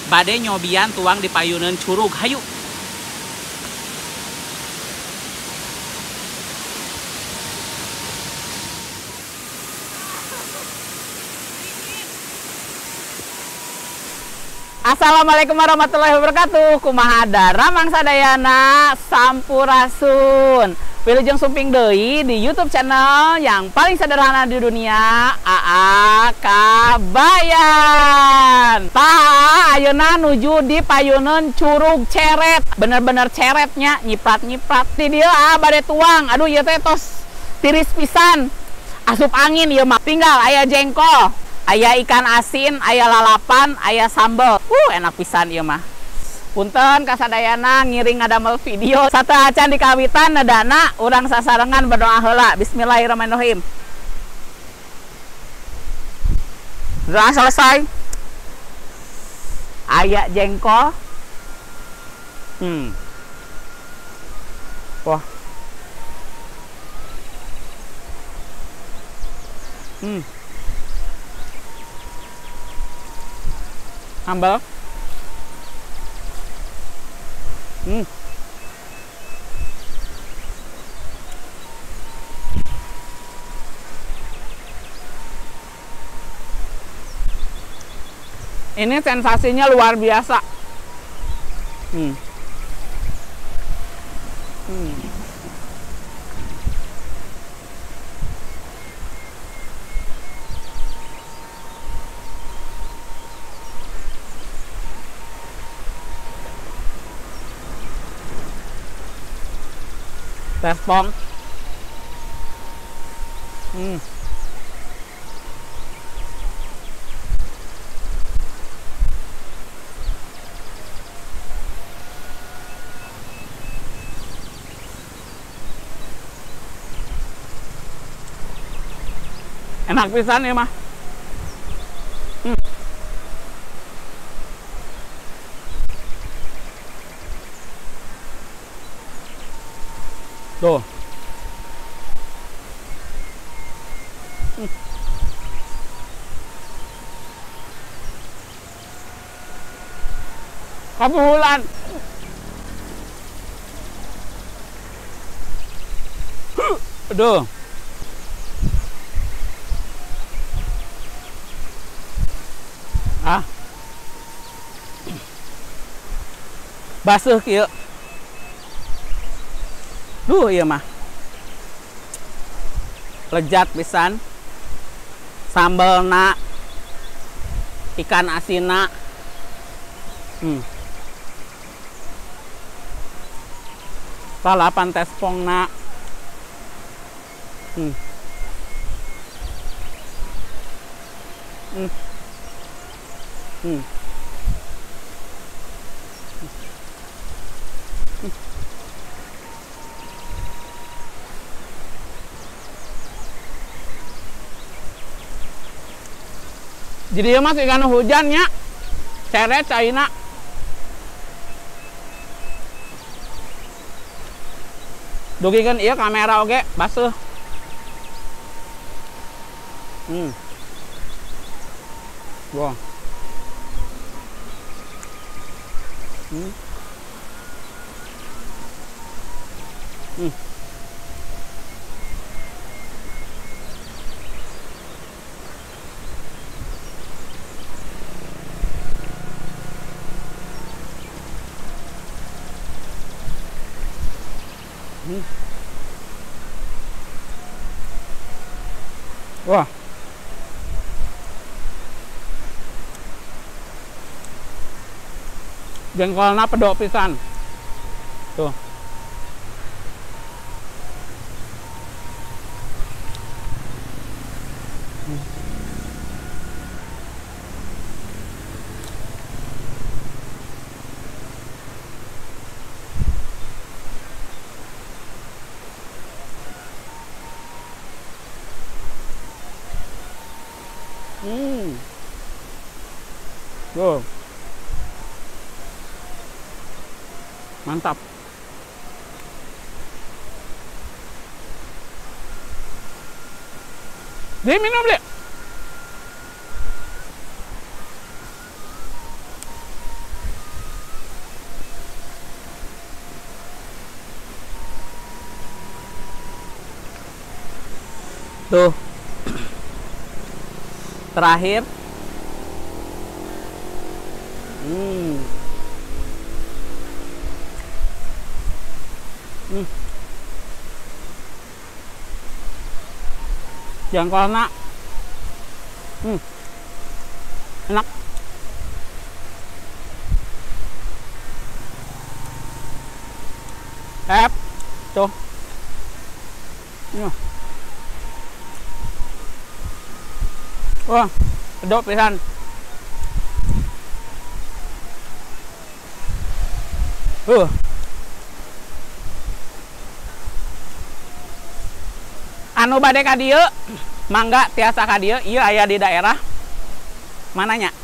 Bade nyobian tuang di payuneun curug. Hayu. Assalamualaikum warahmatullahi wabarakatuh. Kumaha daramang sadayana, sampurasun. Wilujeng sumping deui di YouTube channel yang paling sederhana di dunia, AA Kabayan. Tah, ayeuna nuju di payuneun Curug Ceret. Bener-bener ceretnya, nyiprat-nyiprat. Di dieu bade tuang. Aduh, ieu teh tos tiris pisan. Asup angin ieu mah. Tinggal aya jengkol, aya ikan asin, aya lalapan, aya sambel. Enak pisan ieu mah. Punten kasadayana ngiring ngadamel video. Sateuacan di kawitan nedana urang sasarengan berdoa heula. Bismillahirrahmanirrahim. Doa selesai. Aya jengkol. Wah. Sambal. Ini sensasinya luar biasa. Tespong. Enak pisan ya mah. Tuh. Kabulan. Aduh. Ah. Basuh kieu. Duh, ieu mah. Lezat pisan. Sambelna, ikan asinna. Lalapan tespongna. Jadi ya mas ikan hujannya ceret caina. Dugi kan iya kamera oke basuh. Wah. Wah. Jengkolna pedok pisan. Tuh. Tuh. Mantap. Diminum, Dek. Tuh. Terakhir. Jengkolna. Enak. Tuh. Wah, pedok pisan. Anu bade ka dieu, mangga tiasa ka dieu, ieu aya di daerah mananya?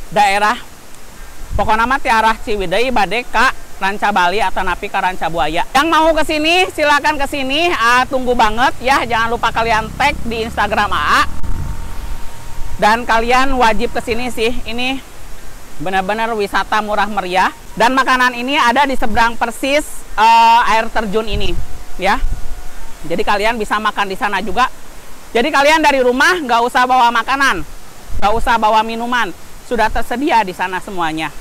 Daerah pokona mah ti arah Ciwidey bade ka Ranca Bali atau napi ka Ranca Buaya. Yang mau ke sini silakan ke sini, tunggu banget ya. Jangan lupa kalian tag di Instagram AA. Dan kalian wajib ke sini sih. Ini benar-benar wisata murah meriah. Dan makanan ini ada di seberang persis air terjun ini, ya. Jadi kalian bisa makan di sana juga. Jadi kalian dari rumah nggak usah bawa makanan, nggak usah bawa minuman, sudah tersedia di sana semuanya.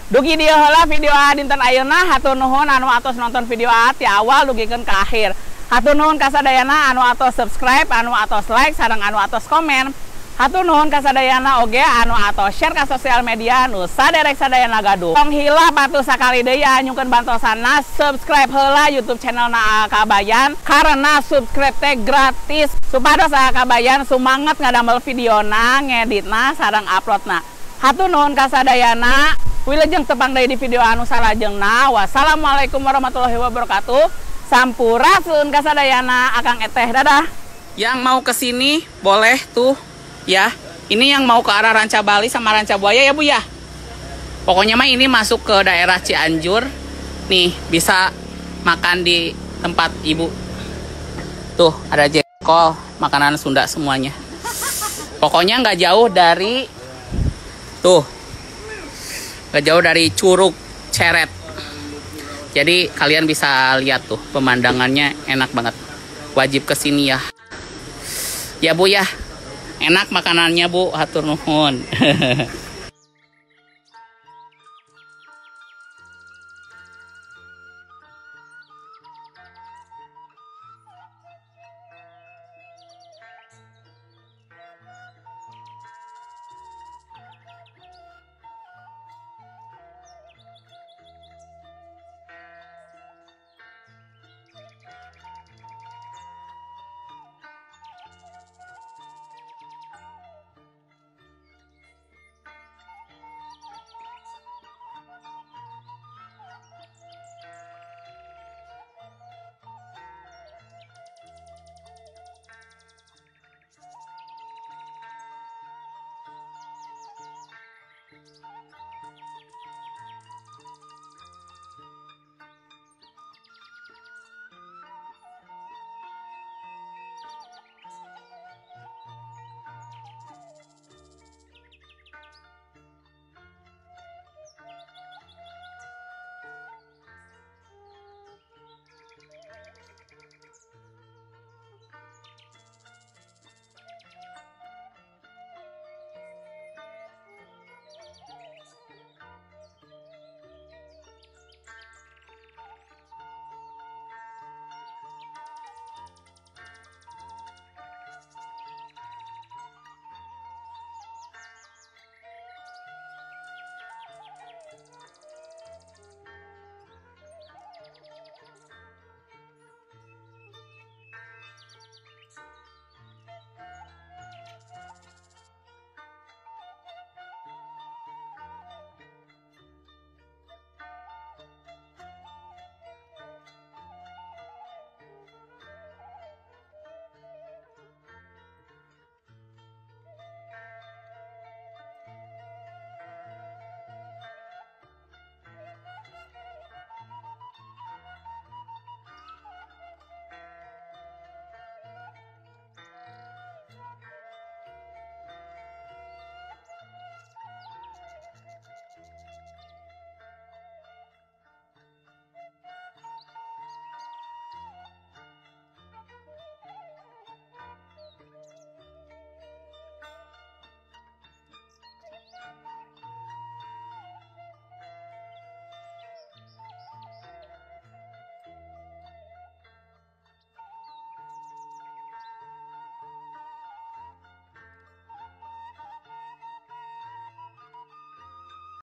Dugi dieu heula video A dinten ayeuna, hatur nuhun anu atos nonton video A ti awal dugikeun ka akhir. Hatur nuhun ka sadayana anu atos subscribe, anu atos like, sareng anu atos komen. Hatur nuhun ka sadayana oge anu atos share ka sosial media nu saderek sadayana gaduh. Tong hilap atuh sakali deui anyungkeun bantosanna subscribe heula YouTube channel na Kabayan karena subscribe teh gratis. Supados Kabayan sumanget ngadamel videona, ngeditna, sareng uploadna. Hatur nuhun ka sadayana. Wilujeng tepang deui di video anu salajengna. Wassalamualaikum warahmatullahi wabarakatuh. Sampurasun kasadayana, Akang Eteh, dadah. Yang mau ke sini boleh tuh ya. Ini yang mau ke arah Ranca Bali sama Ranca Buaya ya Bu ya. Pokoknya mah ini masuk ke daerah Cianjur. Nih bisa makan di tempat ibu. Tuh ada jengkol, makanan Sunda semuanya. Pokoknya nggak jauh dari tuh. Gak jauh dari Curug Ceret. Jadi kalian bisa lihat tuh pemandangannya enak banget. Wajib kesini ya. Ya Bu ya. Enak makanannya Bu, hatur nuhun.